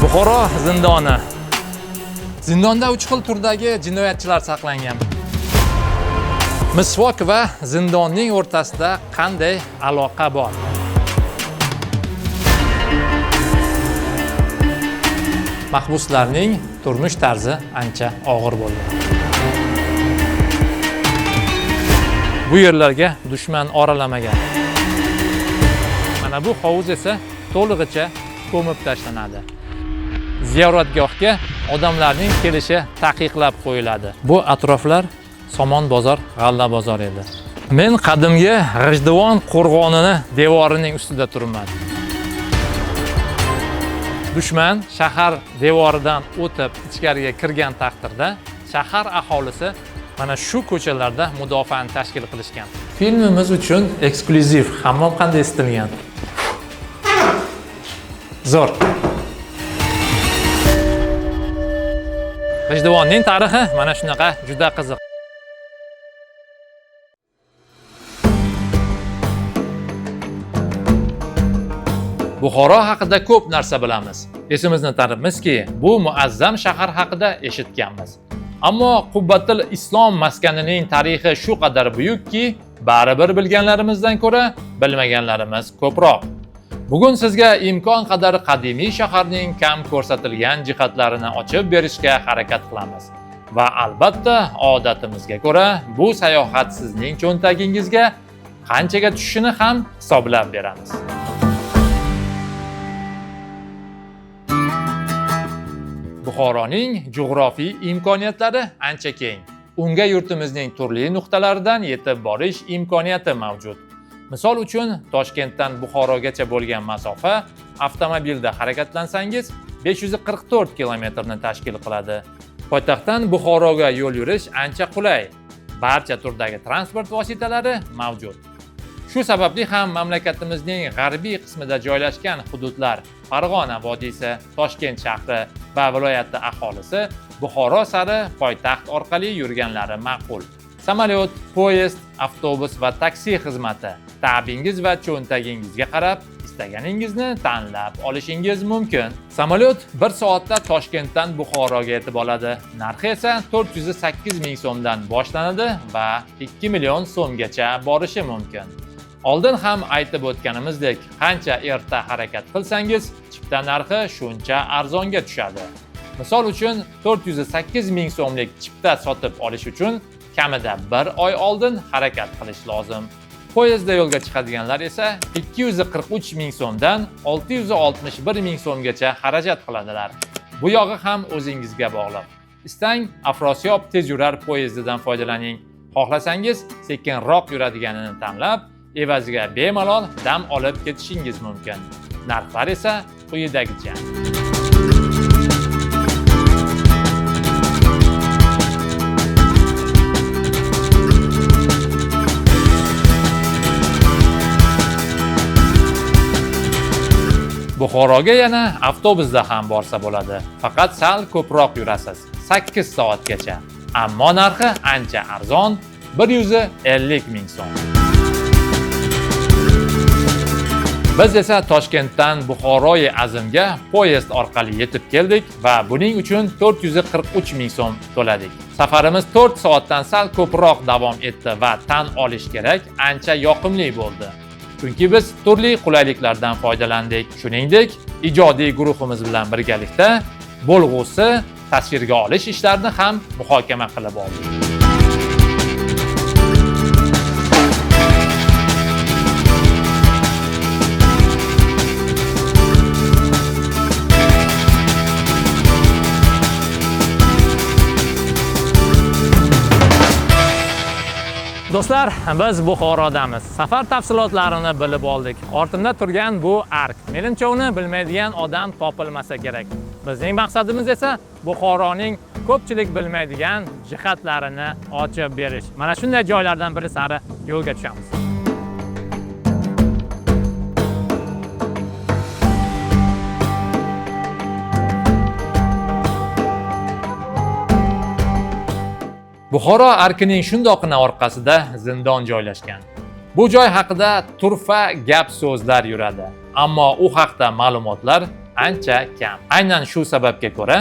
Buxoro zindoni. Zindonda 3 xil turdagi jinoyatchilar saqlangan. Misvok va zindonning o'rtasida qanday aloqa bor? Mahbuslarning turmush tarzi ancha og'ir bo'lgan. Bu yerlarga dushman oralamagan. Mana bu hovuz esa to'lig'icha ko'mib tashlanadi. Ziyoratgohga odamlarning kelishi taqiqlab qo'yiladi. Bu atroflar Somon bozor, G'alla bozor edi. Men qadimgi G'ijduvon qo'rg'onini devorining ustida turibman. Dushman shahar devoridan o'tib ichkariga kirgan taqdirda shahar aholisi mana shu ko'chalarda mudofaani tashkil qilishgan. Filmimiz uchun eksklyuziv hammom qanday isitilgan? Zo'r. G'ijduvonning tarixi mana shunaqa juda qiziq. Buxoro haqida ko'p narsa bilamiz. Esimizni tanibmizki, bu muazzam shahar haqida eshitganmiz. Ammo Qubbatul Islom maskanining tarixi shu qadar buyukki, baribir bilganlarimizdan ko'ra bilmaganlarimiz ko'proq. Bugun sizga imkon qadar qadimiy shaharning kam ko'rsatilgan jihatlarini ochib berishga harakat qilamiz. Va albatta odatimizga ko'ra bu sayohat sizning cho'ntagingizga qanchaga tushishini ham hisoblab beramiz. Buxoroning jo'g'rofiy imkoniyatlari ancha keng. Unga yurtimizning turli nuqtalaridan yetib borish imkoniyati mavjud. Misol uchun, Toshkentdan Buxorogacha bo'lgan masofa avtomobilda harakatlansangiz 544 kilometrni tashkil qiladi. Poytaxtdan Buxoroga yo'l yurish ancha qulay. Barcha turdagi transport vositalari mavjud. Shu sababli ham mamlakatimizning g'arbiy qismida joylashgan hududlar Farg'ona vodiysi, Toshkent shahri va viloyati aholisi Buxoro sari poytaxt orqali yurganlari ma'qul. Samolyot, poyezd, avtobus va taksi xizmati ta'bingiz va cho'ntagingizga qarab istaganingizni tanlab olishingiz mumkin. Samolyot 1 soatda Toshkentdan Buxoroga yetib oladi. Narxi esa 408 ming so'mdan boshlanadi va 2 million so'mgacha borishi mumkin. Oldin ham aytib o'tganimizdek, qancha erta harakat qilsangiz, chipta narxi shuncha arzonga tushadi. Misol uchun, 408 ming so'mlik chipta sotib olish uchun kamida 1 oy oldin harakat qilish lozim. Poyezdda yo'lga chiqadiganlar esa 243 ming so'mdan 661 ming so'mgacha xarajat qiladilar. Bu yog'i ham o'zingizga bog'liq. Istang Afrosiyob tezyurar poyezdidan foydalaning. Xohlasangiz sekinroq yuradiganini tanlab, evaziga bemalol dam olib ketishingiz mumkin. Narxlar esa quyidagicha. Buxoroga yana avtobusda ham borsa bo'ladi. Faqat sal ko'proq yurasiz, 8 soatgacha. Ammo narxi ancha arzon, 150 ming so'm. Biz esa Toshkentdan Buxoroi Azimga poyezd orqali yetib keldik va buning uchun 443 ming so'm to'ladik. Safarimiz 4 soatdan sal ko'proq davom etdi va tan olish kerak, ancha yoqimli bo'ldi. Chunki biz turli qulayliklardan foydalandik. Shuningdek, ijodiy guruhimiz bilan birgalikda bo'lg'usi tasvirga olish ishlarini ham muhokama qilib oldik. Do'stlar, biz Buxorodamiz. Safar tafsilotlarini bilib oldik. Ortimda turgan bu ark. Menimcha uni bilmaydigan odam topilmasa kerak. Bizning maqsadimiz esa Buxoroning ko'pchilik bilmaydigan jihatlarini ochib berish. Mana shunday joylardan biri sari yo'lga tushamiz. Buxoro arkining shundoqqina orqasida zindon joylashgan. Bu joy haqida turfa gap so'zlar yuradi, ammo u haqda ma'lumotlar ancha kam. Aynan shu sababga ko'ra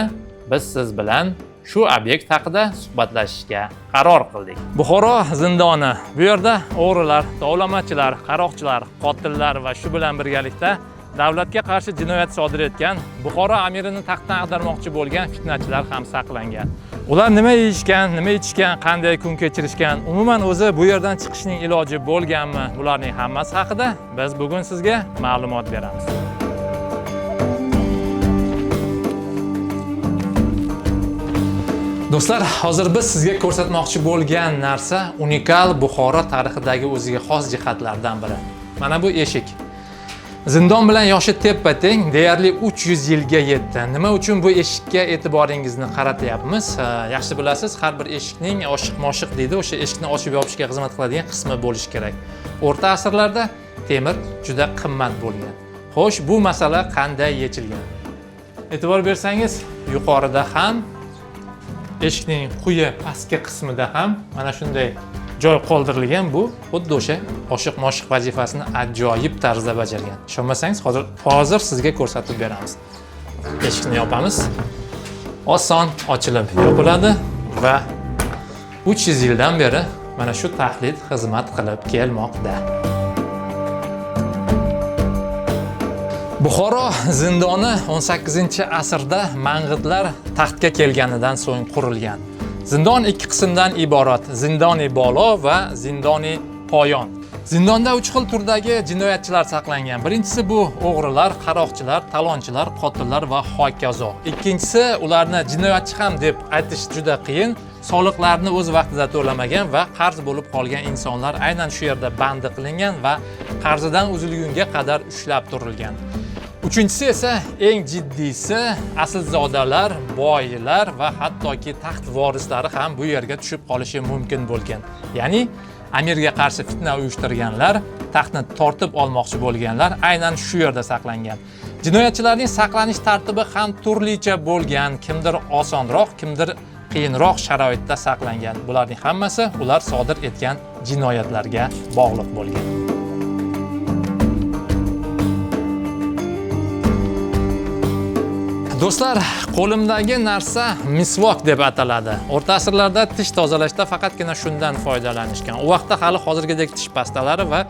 biz siz bilan shu obyekt haqida suhbatlashishga qaror qildik. Buxoro zindoni. Bu yerda o'g'rilar, tovlamachilar, qaroqchilar, qotillar va shu bilan birgalikda davlatga qarshi jinoyat sodir etgan, Buxoro amirini taxtdan ag'darmoqchi bo'lgan fitnachilar ham saqlangan. Ular nima yeyishgan, nima ichishgan, qanday kun kechirishgan, umuman o'zi bu yerdan chiqishning iloji bo'lganmi? Bularning hammasi haqida biz bugun sizga ma'lumot beramiz. Do'stlar, hozir biz sizga ko'rsatmoqchi bo'lgan narsa unikal Buxoro tarixidagi o'ziga xos jihatlardan biri. Mana bu eshik. Zindon bilan yoshi teppa-teng, deyarli 300 yilga yetdi. Nima uchun bu eshikka e'tiboringizni qaratyapmiz? Yaxshi bilasiz, har bir eshikning oshiq-moshiq deydi, o'sha eshikni ochib yopishga xizmat qiladigan qismi bo'lishi kerak. O'rta asrlarda temir juda qimmat bo'lgan. Xo'sh, bu masala qanday yechilgan? E'tibor bersangiz, yuqorida ham, eshikning quyi pastki qismida ham mana shunday joy qoldirilgan. Bu xuddi o'sha oshiq-moshiq vazifasini ajoyib tarzda bajargan. Ishonmasangiz, hozir sizga ko'rsatib beramiz. Eshikni yopamiz. Oson ochilib yopiladi va 300 yildan beri mana shu taxlit xizmat qilib kelmoqda. Buxoro zindoni 18-asrda mang'itlar taxtga kelganidan so'ng qurilgan. Zindon ikki qismdan iborat: zindoni bolo va zindoni poyon. Zindonda 3 xil turdagi jinoyatchilar saqlangan. Birinchisi bu o'g'rilar, qaroqchilar, talonchilar, qotillar va hokazo. Ikkinchisi ularni jinoyatchi ham deb aytish juda qiyin. Soliqlarni o'z vaqtida to'lamagan va qarz bo'lib qolgan insonlar aynan shu yerda bandi qilingan va qarzidan uzilgunga qadar ushlab turilgan. Uchinchisi esa eng jiddiysi, aslzodalar, boylar va hattoki taxt vorislari ham bu yerga tushib qolishi mumkin bo'lgan. Ya'ni amirga qarshi fitna uyushtirganlar, taxtni tortib olmoqchi bo'lganlar aynan shu yerda saqlangan. Jinoyatchilarning saqlanish tartibi ham turlicha bo'lgan. Kimdir osonroq, kimdir qiyinroq sharoitda saqlangan. Bularning hammasi ular sodir etgan jinoyatlarga bog'liq bo'lgan. Do'stlar, qo'limdagi narsa misvok deb ataladi. O'rta asrlarda tish tozalashda faqatgina shundan foydalanishgan. U vaqtda hali hozirgidek tish pastalari va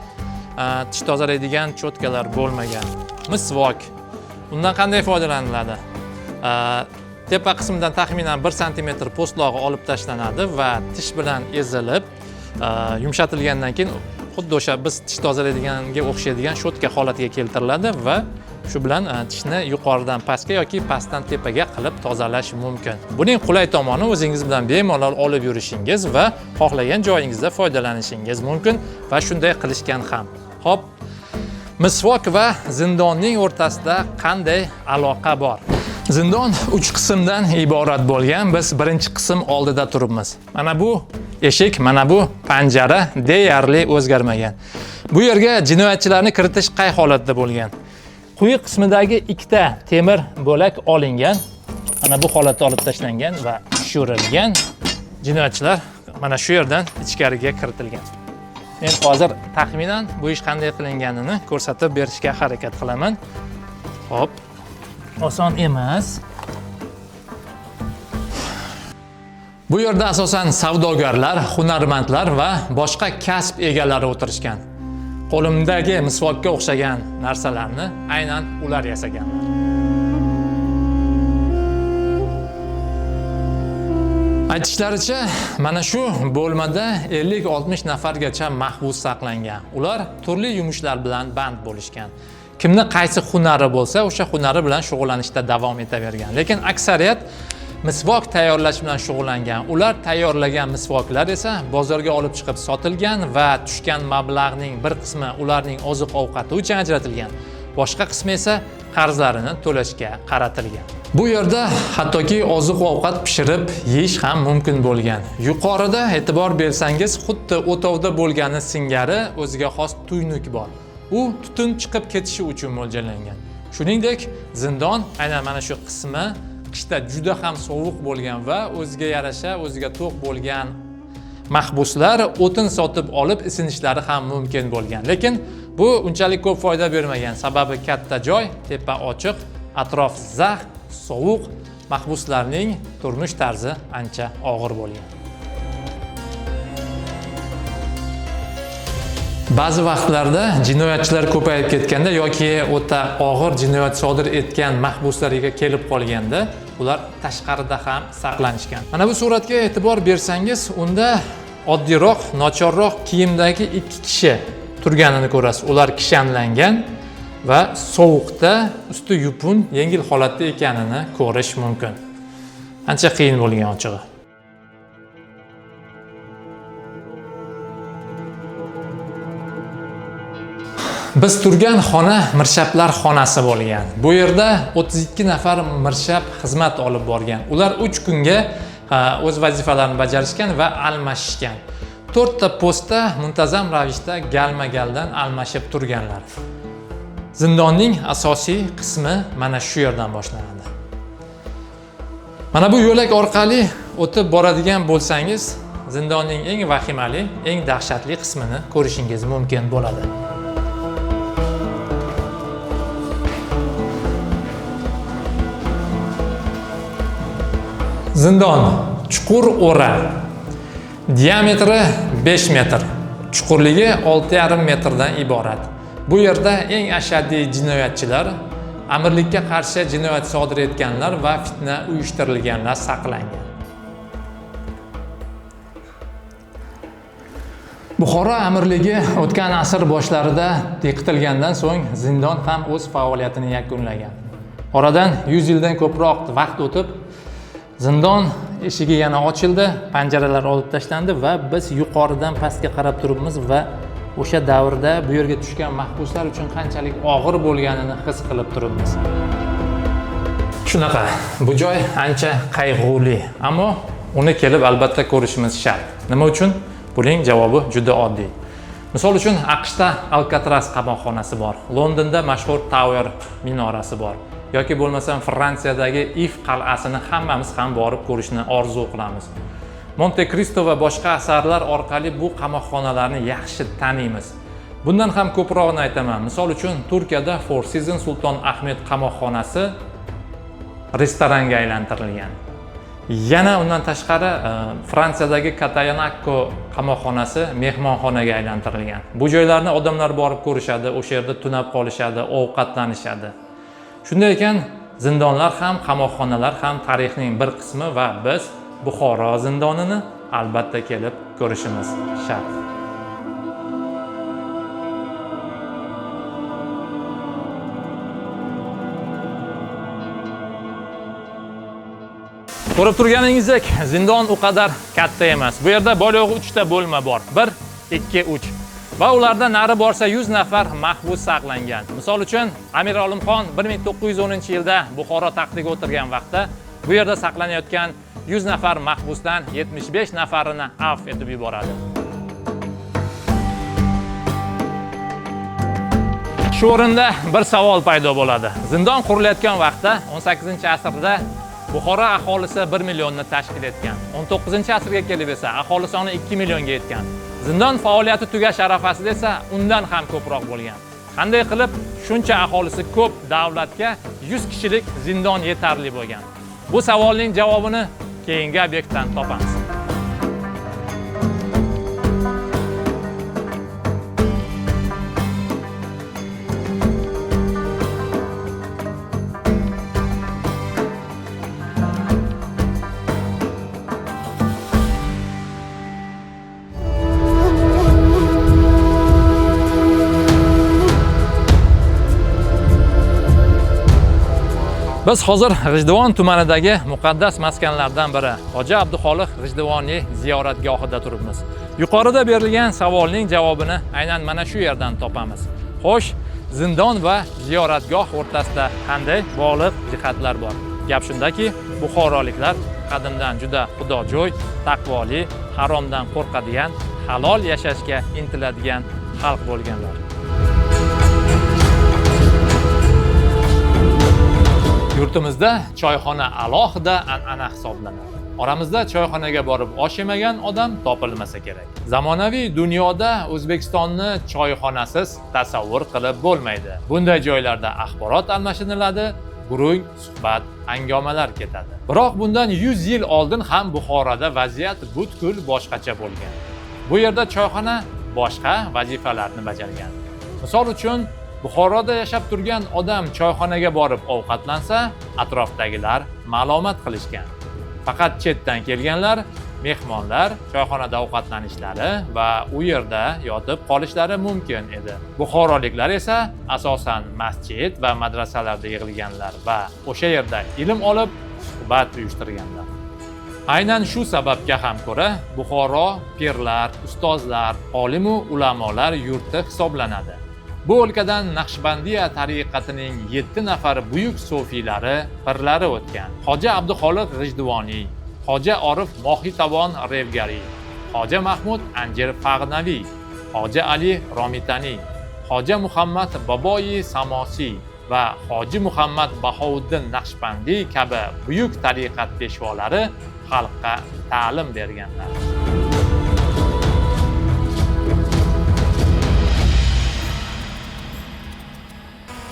tish tozalaydigan cho'tkalar bo'lmagan. Misvok. Undan qanday foydalaniladi? Tepa qismidan taxminan 1 santimetr po'stlog'i olib tashlanadi va tish bilan ezilib, yumshatilgandan keyin xuddi o'sha biz tish tozalaydiganga o'xshaydigan shotka holatiga keltiriladi va shu bilan tishni yuqoridan pastga yoki pastdan tepaga qilib tozalash mumkin. Buning qulay tomoni o'zingiz bilan bemalol olib yurishingiz va xohlagan joyingizda foydalanishingiz mumkin va shunday qilishgan ham. Xo'p, misvok va zindonning o'rtasida qanday aloqa bor? Zindon 3 qismdan iborat bo'lgan. Biz birinchi qism oldida turibmiz. Mana bu eshik, mana bu panjara deyarli o'zgarmagan. Bu yerga jinoyatchilarni kiritish qay holatda bo'lgan? Quyi qismidagi ikkita temir bo'lak olingan. Mana bu holatda olib tashlangan va tushirilgan. Jinoyatchilar mana shu yerdan ichkariga kiritilgan. Men hozir taxminan bu ish qanday qilinganini ko'rsatib berishga harakat qilaman. Xo'p, oson emas. Bu yerda asosan savdogarlar, hunarmandlar va boshqa kasb egalari o'tirishgan. Qo'limdagi misvokka o'xshagan narsalarni aynan ular yasaganlar. Aytishlaricha, mana shu bo'lmada 50-60 nafargacha mahbus saqlangan. Ular turli yumushlar bilan band bo'lishgan. Kimni qaysi hunari bo'lsa, o'sha hunari bilan shug'ullanishda davom etavergan. Lekin aksariyat misvok tayyorlash bilan shug'ullangan. Ular tayyorlagan misvoklar esa bozorga olib chiqib sotilgan va tushgan mablag'ning bir qismi ularning oziq-ovqati uchun ajratilgan. Boshqa qismi esa qarzlarini to'lashga qaratilgan. Bu yerda hattoki oziq-ovqat pishirib yeyish ham mumkin bo'lgan. Yuqorida e'tibor bersangiz, xuddi o'tovda bo'lgani singari o'ziga xos tuynuk bor. U tutun chiqib ketishi uchun mo'ljallangan. Shuningdek, zindon aynan mana shu qismi qishda juda ham sovuq bo'lgan va o'ziga yarasha, o'ziga to'q bo'lgan mahbuslar o'tin sotib olib isinishlari ham mumkin bo'lgan. Lekin bu unchalik ko'p foyda bermagan. Sababi katta joy, tepa ochiq, Atrof zax, sovuq, mahbuslarning turmush tarzi ancha og'ir bo'lgan. Ba'zi vaqtlarda jinoyatchilar ko'payib ketganda yoki o'ta og'ir jinoyat sodir etgan mahbuslarga kelib qolganda ular tashqarida ham saqlanishgan. Mana bu suratga e'tibor bersangiz, unda oddiyroq, nochorroq kiyimdagi ikki kishi turganini ko'rasiz. Ular kishanlangan va sovuqda usti yupun, yengil holatda ekanini ko'rish mumkin. Ancha qiyin bo'lgan ochig'i. Biz turgan xona mirshablar xonasi bo'lgan. Bu yerda 32 nafar mirshab xizmat olib borgan. Ular 3 kunga o'z vazifalarini bajarishgan va almashishgan. 4 ta postda muntazam ravishda galma-galdan almashib turganlar. Zindonning asosiy qismi mana shu yerdan boshlanadi. Mana bu yo'lak orqali o'tib boradigan bo'lsangiz, zindonning eng vahimali, eng dahshatli qismini ko'rishingiz mumkin bo'ladi. Zindon chuqur o'ra. Diametri 5 metr, chuqurligi 6,5 metrdan iborat. Bu yerda eng ashaddiy jinoyatchilar, amirlikka qarshi jinoyat sodir etganlar va fitna uyushtirilganlar saqlangan. Buxoro amirligi o'tgan asr boshlarida yiqitilgandan so'ng zindon ham o'z faoliyatini yakunlagan. Oradan 100 yildan ko'proq vaqt o'tib, zindon eshigi yana ochildi, panjaralar olib tashlandi va biz yuqoridan pastga qarab turibmiz va o'sha davrda bu yerga tushgan mahbuslar uchun qanchalik og'ir bo'lganini his qilib turibmiz. Shunaqa, bu joy ancha qayg'uli, ammo uni kelib albatta ko'rishimiz shart. Nima uchun? Buning javobi juda oddiy. Misol uchun, AQShda Alcatraz qamoqxonasi bor, Londonda mashhur Tower minorasi bor yoki bo'lmasam Fransiyadagi If qal'asini hammamiz ham borib ko'rishni orzu qilamiz. Monte Cristo va boshqa asarlar orqali bu qamoqxonalarni yaxshi taniymiz. Bundan ham ko'prog'ini aytaman. Misol uchun, Turkiyada Four Seasons Sulton Ahmed qamoqxonasi restoranga aylantirilgan. Yana undan tashqari Fransiyadagi Katayanakko qamoqxonasi mehmonxonaga aylantirilgan. Bu joylarni odamlar borib ko'rishadi, o'sha yerda tunab qolishadi, ovqatlanishadi. Shunday ekan, zindonlar ham, qamoqxonalar ham tarixning bir qismi va biz Buxoro zindonini albatta kelib ko'rishimiz shart. Ko'rib turganingizdek, zindon u qadar katta emas. Bu yerda bor yo'g'i 3 ta bo'lma bor. 1, 2, 3. Va ularda nari borsa 100 nafar mahbus saqlangan. Misol uchun, Amir Olimxon 1910-yilda Buxoro taxtiga o'tirgan vaqtda bu yerda saqlanayotgan 100 nafar mahbusdan 75 nafarini afv etib yuboradi. Shu o'rinda bir savol paydo bo'ladi. Zindon qurilayotgan vaqtda 18-asrda Buxoro aholisi 1 millionni tashkil etgan. 19-asrga kelib esa aholi soni 2 millionga yetgan. Zindon faoliyati tugash arafasida esa undan ham ko'proq bo'lgan. Qanday qilib shuncha aholisi ko'p davlatga 100 kishilik zindon yetarli bo'lgan? Bu savolning javobini keyingi obyektdan topamiz. Biz hozir G'ijduvon tumanidagi muqaddas maskanlardan biri Hoji Abduxoliq G'ijduvoniy ziyoratgohida turibmiz. Yuqorida berilgan savolning javobini aynan mana shu yerdan topamiz. Xo'sh, zindon va ziyoratgoh o'rtasida qanday bog'liq jihatlar bor? Gap shundaki, buxoroliklar qadimdan juda xudojo'y, taqvoli, haromdan qo'rqadigan, halol yashashga intiladigan xalq bo'lganlar. Yurtimizda choyxona alohida an'ana hisoblanadi. Oramizda choyxonaga borib osh yemagan odam topilmasa kerak. Zamonaviy dunyoda O'zbekistonni choyxonasiz tasavvur qilib bo'lmaydi. Bunday joylarda axborot almashiniladi, gurung, suhbat, hangomalar ketadi. Biroq bundan 100 yil oldin ham Buxoroda vaziyat butkul boshqacha bo'lgan. Bu yerda choyxona boshqa vazifalarni bajargan. Misol uchun, Buxoroda yashab turgan odam choyxonaga borib ovqatlansa, atrofdagilar ma'lumot qilishgan. Faqat chetdan kelganlar, mehmonlar choyxonada ovqatlanishlari va u yerda yotib qolishlari mumkin edi. Buxoroliklar esa asosan masjid va madrasalarda yig'ilganlar va o'sha yerda ilm olib, suhbat uyushtirganlar. Aynan shu sababga ham ko'ra Buxoro pirlar, ustozlar, olimu ulamolar yurti hisoblanadi. Bu o'lkadan Naqshbandiya tariqatining 7 nafar buyuk sofiylari, pirlari o'tgan. Hoji Abduxoliq G'ijduvoniy, Hoji Orif Mohitavon Revgariy, Hoji Mahmud Anjir Fag'naviy, Hoji Ali Romitaniy, Hoji Muhammad Boboyi Samosiy va Hoji Muhammad Bahouddin Naqshbandiy kabi buyuk tariqat peshvolari xalqqa ta'lim berganlar.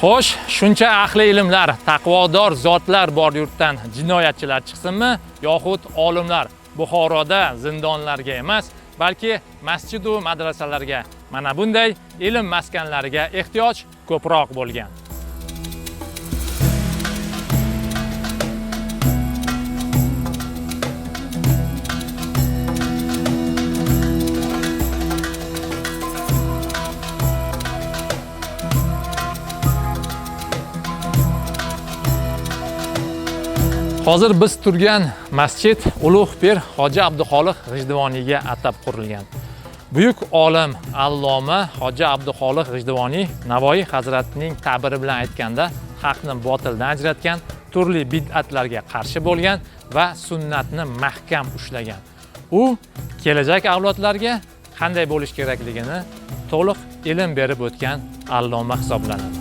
Xo'sh, shuncha ahli ilmlar, taqvodor zotlar bor yurtdan jinoyatchilar chiqsinmi yoxud olimlar Buxoroda zindonlarga emas, balki masjid va madrasalarga, mana bunday ilm maskanlariga ehtiyoj ko'proq bo'lgan. Hozir biz turgan masjid Ulug' pir Hoji Abduxoliq G'ijduvoniyga atab qurilgan. Buyuk olim alloma Hoji Abduxoliq G'ijduvoniy Navoiy hazratining ta'biri bilan aytganda haqni botildan ajratgan, turli bid'atlarga qarshi bo'lgan va sunnatni mahkam ushlagan. U kelajak avlodlarga qanday bo'lish kerakligini to'liq ilm berib o'tgan alloma hisoblanadi.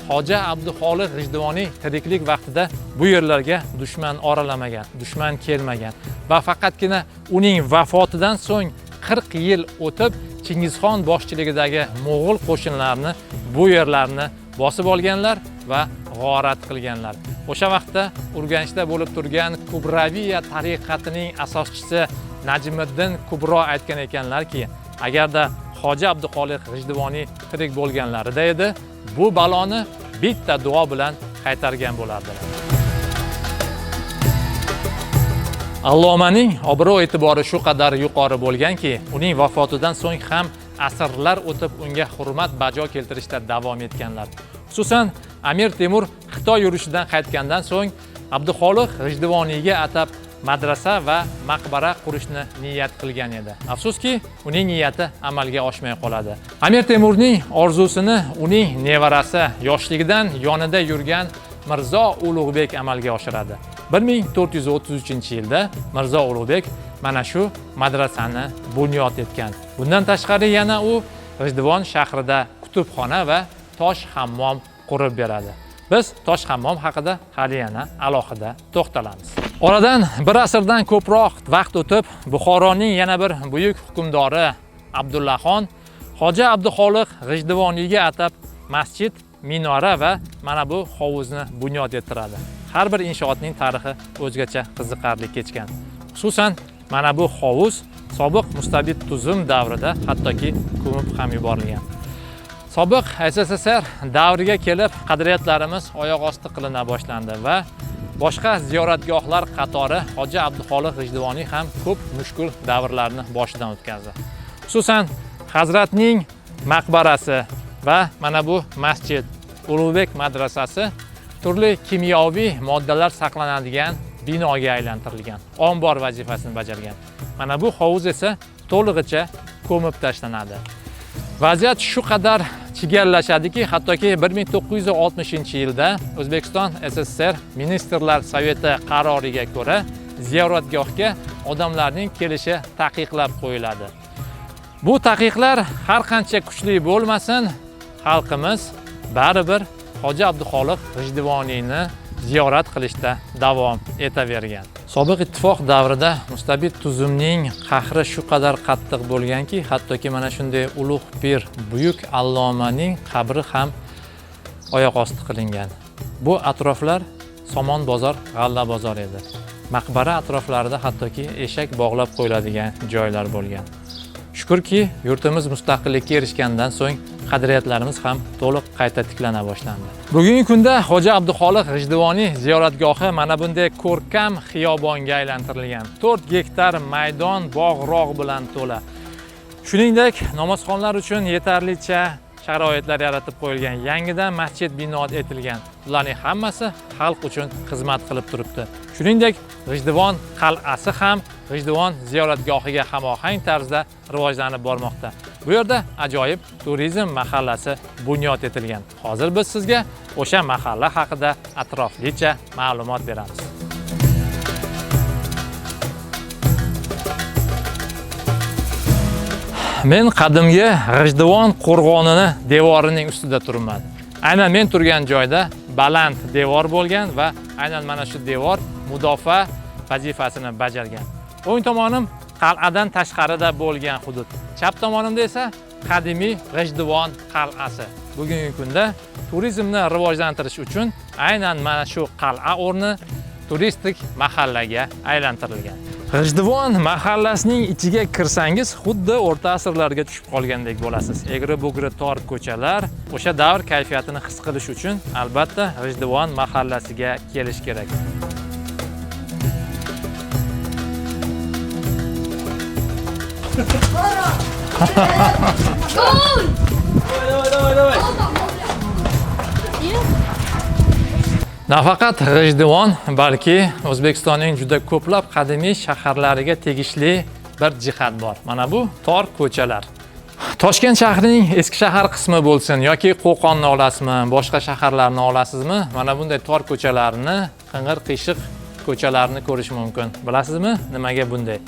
Hoji Abduxoliq G'ijduvoniy tiriklik vaqtida bu yerlarga dushman oralamagan, dushman kelmagan va faqatgina uning vafotidan so'ng 40 yil o'tib Chingizxon boshchiligidagi mo'g'ul qo'shinlarini bu yerlarni bosib olganlar va g'orat qilganlar. O'sha vaqtda Urganchda bo'lib turgan Kubraviya tariqatining asoschisi Najmiddin Kubro aytgan ekanlarki, agarda Hoji Abduxoliq G'ijduvoniy tirik bo'lganlarida edi, bu baloni bitta duo bilan qaytargan bo'lardilar. Allomaning obro' e'tibori shu qadar yuqori bo'lganki, uning vafotidan so'ng ham asrlar o'tib unga hurmat bajo keltirishda davom etganlar. Xususan, Amir Temur Xitoy yurishidan qaytgandan so'ng Abduxoliq G'ijduvoniyga atab madrasa va maqbara qurishni niyat qilgan edi. Afsuski, uning niyati amalga oshmay qoladi. Amir Temurning orzusini uning nevarasi yoshligidan yonida yurgan Mirzo Ulug'bek amalga oshiradi. 1433-yilda Mirzo Ulug'bek mana shu madrasani bunyod etgan. Bundan tashqari yana u G'ijduvon shahrida kutubxona va tosh hammom qurib beradi. Biz tosh hammom haqida hali yana alohida to'xtalamiz. Oradan bir asrdan ko'proq vaqt o'tib, Buxoroning yana bir buyuk hukmdori Abdullaxon Hoji Abduxoliq G'ijduvoniyga atab masjid, minora va mana bu hovuzni bunyod ettiradi. Har bir inshootning tarixi o'zgacha qiziqarli kechgan. Xususan, mana bu hovuz sobiq mustabid tuzum davrida hattoki ko'mib ham yuborilgan. Sobiq SSSR davriga kelib qadriyatlarimiz oyoq osti qilina boshlandi va boshqa ziyoratgohlar qatori Hoji Abduxoliq G'ijduvoniy ham ko'p mushkul davrlarni boshidan o'tkazdi. Xususan, hazratning maqbarasi va mana bu masjid, Ulug'bek madrasasi turli kimyoviy moddalar saqlanadigan binoga aylantirilgan, ombor vazifasini bajargan. Mana bu hovuz esa to'lig'icha ko'mib tashlanadi. Vaziyat shu qadar chigallashadiki, hattoki 1960-yilda O'zbekiston SSR Ministrlar Soveti qaroriga ko'ra ziyoratgohga odamlarning kelishi taqiqlab qo'yiladi. Bu taqiqlar har qancha kuchli bo'lmasin, xalqimiz baribir Hoji Abduxoliq G'ijduvoniyni ziyorat qilishda davom etavergan. Sobiq ittifoq davrida mustabid tuzumning qahri shu qadar qattiq bo'lganki, hattoki mana shunday ulug' pir, buyuk allomaning qabri ham oyoq osti qilingan. Bu atroflar Somon bozor, g'alla bozor edi. Maqbara atroflarida hattoki eshak bog'lab qo'yiladigan joylar bo'lgan. Shukurki, yurtimiz mustaqillikka erishgandan so'ng qadriyatlarimiz ham to'liq qayta tiklana boshlandi. Bugungi kunda Xo'ja Abduxoliq G'ijduvoniy ziyoratgohi mana bunday ko'rkam xiyobonga aylantirilgan. 4 gektar maydon bog'-rog' bilan to'la. Shuningdek, namozxonlar uchun yetarlicha sharoitlar yaratib qo'yilgan, yangidan masjid bino etilgan. Bularning hammasi xalq uchun xizmat qilib turibdi. Shuningdek, G'ijduvon qal'asi ham G'ijduvon ziyoratgohiga hamohang tarzda rivojlanib bormoqda. Bu yerda ajoyib turizm mahallasi bunyod etilgan. Hozir biz sizga o'sha mahalla haqida atroflicha ma'lumot beramiz. Men qadimgi G'ijduvon qo'rg'onini devorining ustida turibman. Aynan men turgan joyda baland devor bo'lgan va aynan mana shu devor mudofaa vazifasini bajargan. O'ng tomonim qal'adan tashqarida bo'lgan hudud. Chap tomonimda esa qadimiy G'ijduvon qal'asi. Bugungi kunda turizmni rivojlantirish uchun aynan mana shu qal'a o'rni turistik mahallaga aylantirilgan. G'ijduvon mahallasining ichiga kirsangiz xuddi o'rta asrlarga tushib qolgandek bo'lasiz. Egri-bugri tor ko'chalar, o'sha davr kayfiyatini his qilish uchun albatta G'ijduvon mahallasiga kelish kerak. Gol! Давай, давай, давай. Nafaqat G'ijduvon, balki O'zbekistonning juda ko'plab qadimiy shaharlariga tegishli bir jihat bor. Mana bu tor ko'chalar. Toshkent shahrining eski shahar qismi bo'lsin yoki Qo'qonni olasizmi, boshqa shaharlarni olasizmi, mana bunday tor ko'chalarni, qing'ir-qiyshiq ko'chalarni ko'rish mumkin. Bilasizmi, nimaga bunday?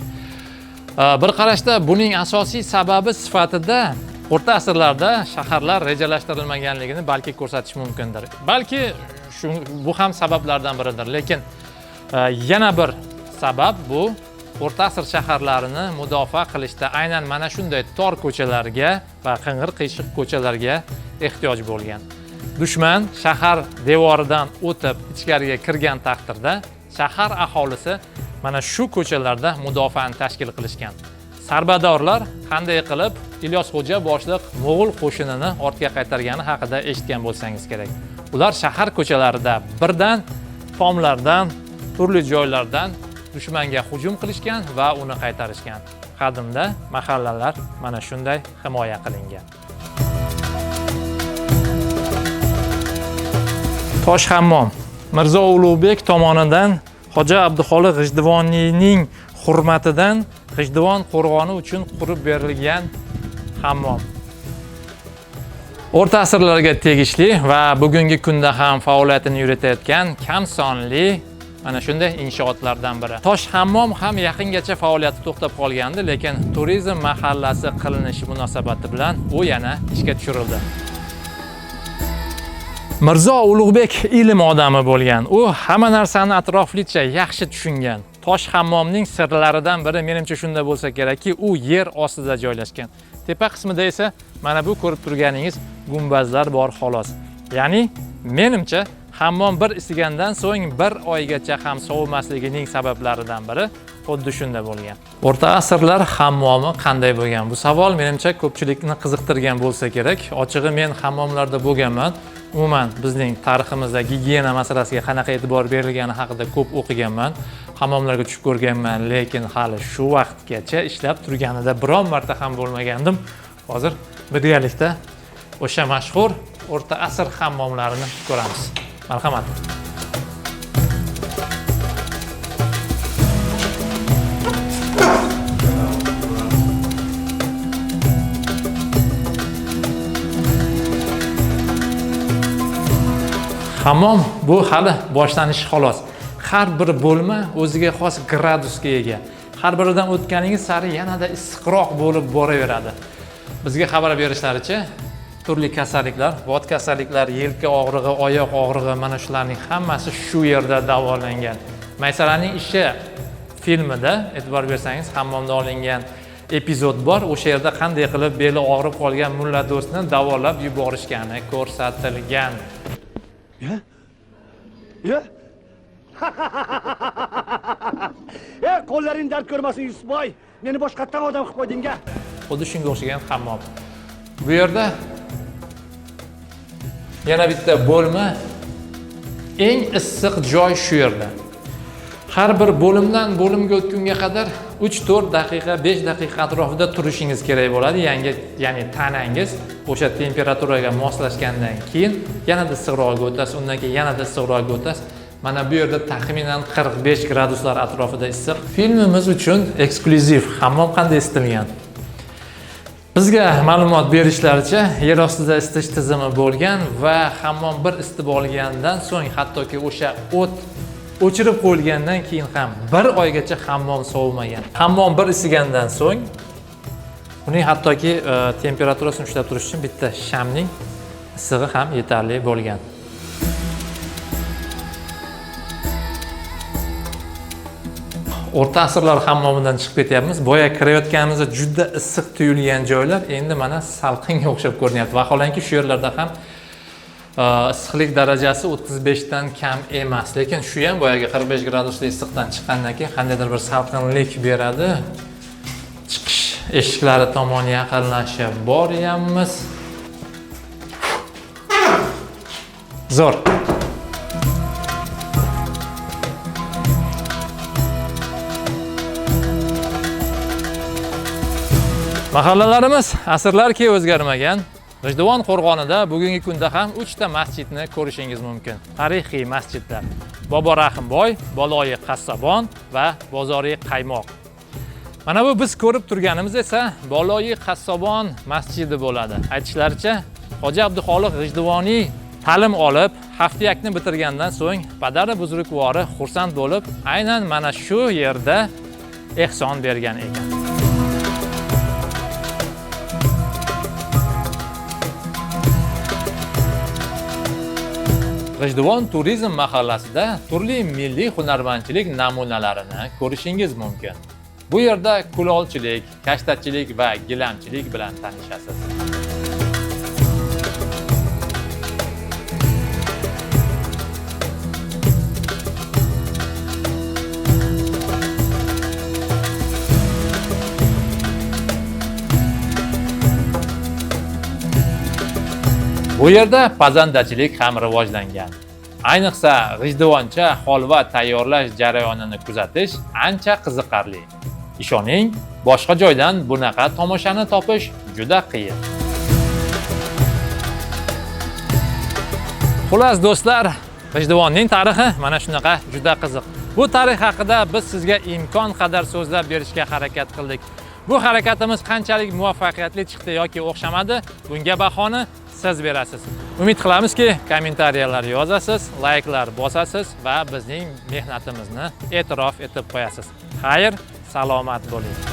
Bir qarashda buning asosiy sababi sifatida o'rta asrlarda shaharlar rejalashtirilmaganligini balki ko'rsatish mumkindir. Balki bu ham sabablardan biridir, lekin yana bir sabab bu o'rta asr shaharlarini mudofaa qilishda aynan mana shunday tor ko'chalarga va qing'ir-qiyshiq ko'chalarga ehtiyoj bo'lgan. Dushman shahar devoridan o'tib ichkariga kirgan taqdirda shahar aholisi mana shu ko'chalarda mudofaani tashkil qilishgan. Sarbadorlar qanday qilib Ilyos Xo'ja boshliq mo'g'ul qo'shinini ortga qaytargani haqida eshitgan bo'lsangiz kerak. Ular shahar ko'chalarida birdan tomlardan, turli joylardan dushmanga hujum qilishgan va uni qaytarishgan. Qadimda mahallalar mana shunday himoya qilingan. Tosh hammom Mirzo Ulug'bek tomonidan Xo'ja Abduxoliq G'ijduvoniyning hurmatidan G'ijduvon qo'rg'oni uchun qurib berilgan hammom. O'rta asrlarga tegishli va bugungi kunda ham faoliyatini yuritayotgan kam sonli mana shunday inshootlardan biri. Tosh hammom ham yaqingacha faoliyati to'xtab qolgandi, lekin turizm mahallasi qilinishi munosabati bilan u yana ishga tushirildi. Mirzo Ulug'bek ilm odami bo'lgan. U hamma narsani atroflicha yaxshi tushungan. Tosh hammomning sirlaridan biri menimcha shunda bo'lsa kerakki, u yer ostida joylashgan. Tepa qismida esa mana bu ko'rib turganingiz gumbazlar bor xolos. Ya'ni menimcha hammom bir isigandan so'ng bir oygacha ham sovimasligining sabablaridan biri xuddi shunda bo'lgan. O'rta asrlar hammomi qanday bo'lgan? Bu savol menimcha ko'pchilikni qiziqtirgan bo'lsa kerak. Ochig'i men hammomlarda bo'lganman. Umuman bizning tariximizda gigiyena masalasiga qanaqa e'tibor berilgani haqida ko'p o'qiganman. Hammomlarga tushib ko'rganman, lekin hali shu vaqtgacha ishlab turganida biron marta ham bo'lmagandim. Hozir birgalikda o'sha mashhur o'rta asr hammomlarini ko'ramiz. Marhamat. Hammom bu hali boshlanishi xolos. Har bir bo'lma o'ziga xos gradusga ega. Har biridan o'tganingiz sari yanada issiqroq bo'lib boraveradi. Bizga xabar berishlaricha, turli kasalliklar, vod kasalliklar, yelka og'rig'i, oyoq og'rig'i, mana shularning hammasi shu yerda davolangan. Maysaraning ishi filmida e'tibor bersangiz, hammomda olingan epizod bor. O'sha yerda qanday qilib beli og'rib qolgan mulla do'stni davolab yuborishgani ko'rsatilgan. Ya? Ya? E, qo'llaring dard ko'rmasin, Yusufboy. Meni boshqatdan odam qilib qo'yding-a. Xuddi shunga o'xshagan hammom. Bu yerda yana bitta bo'lma. Eng issiq joy shu yerda. Har bir bo'limdan bo'limga o'tgunga qadar 3-4 daqiqa, 5 daqiqa atrofida turishingiz kerak bo'ladi. Yangi, ya'ni tanangiz o'sha temperaturaga moslashgandan keyin yanada issiqroqga o'tasiz, undan keyin yanada issiqroqga o'tasiz. Mana bu yerda taxminan 45 graduslar atrofida issiq. Filmimiz uchun eksklyuziv hammom qanday isitilgan? Bizga ma'lumot berishlaricha, yer ostida isitish tizimi bo'lgan va hammom bir isitib olgandan so'ng, hattoki o'sha o't o'chirib qo'yilgandan keyin ham bir oygacha hammom sovimagan. Hammom bir isigandan so'ng uning hattoki temperaturasini ushlab turish uchun bitta shamning issig'i ham yetarli bo'lgan. O'rta asrlar hammomidan chiqib ketyapmiz. Boya kirayotganimizda juda issiq tuyulgan joylar endi mana salqinga o'xshab ko'rinyapti. Vaholanki shu yerlarda ham issiqlik darajasi 35 dan kam emas, lekin shu ham boyagi 45 gradusli issiqdan chiqqandan keyin qandaydir bir salqinlik beradi. Chiqish eshiklari tomon yaqinlashib boryapmiz. Zo'r. Mahallalarimiz asrlarki o'zgarmagan. G'ijduvon qo'rg'onida bugungi kunda ham 3 ta masjidni ko'rishingiz mumkin. Tarixiy masjidlar: Bobo Rahimboy, Boloyi Qassobon va Bozoriy Qaymoq. Mana bu biz ko'rib turganimiz esa Boloyi Qassobon masjidi bo'ladi. Aytishlaricha, Hoji Abduxoliq G'ijduvoniy ta'lim olib, haftiyakni bitirgandan so'ng padari buzrukvori xursand bo'lib, aynan mana shu yerda ehson bergan ekan. G'ijduvon turizm mahallasida turli milliy hunarmandchilik namunalarini ko'rishingiz mumkin. Bu yerda kulolchilik, kashtachilik va gilamchilik bilan tanishasiz. Bu yerda pazandachilik ham rivojlangan. Ayniqsa g'ijduvoncha holva tayyorlash jarayonini kuzatish ancha qiziqarli. Ishoning, boshqa joydan bunaqa tomoshani topish juda qiyin. Xullas do'stlar, G'ijduvonning tarixi mana shunaqa juda qiziq. Bu tarix haqida biz sizga imkon qadar so'zlab berishga harakat qildik. Bu harakatimiz qanchalik muvaffaqiyatli chiqdi yoki o'xshamadi, bunga bahoni siz berasiz. Umid qilamizki, kommentariyalar yozasiz, layklar bosasiz va bizning mehnatimizni e'tirof etib qo'yasiz. Xayr, salomat bo'ling.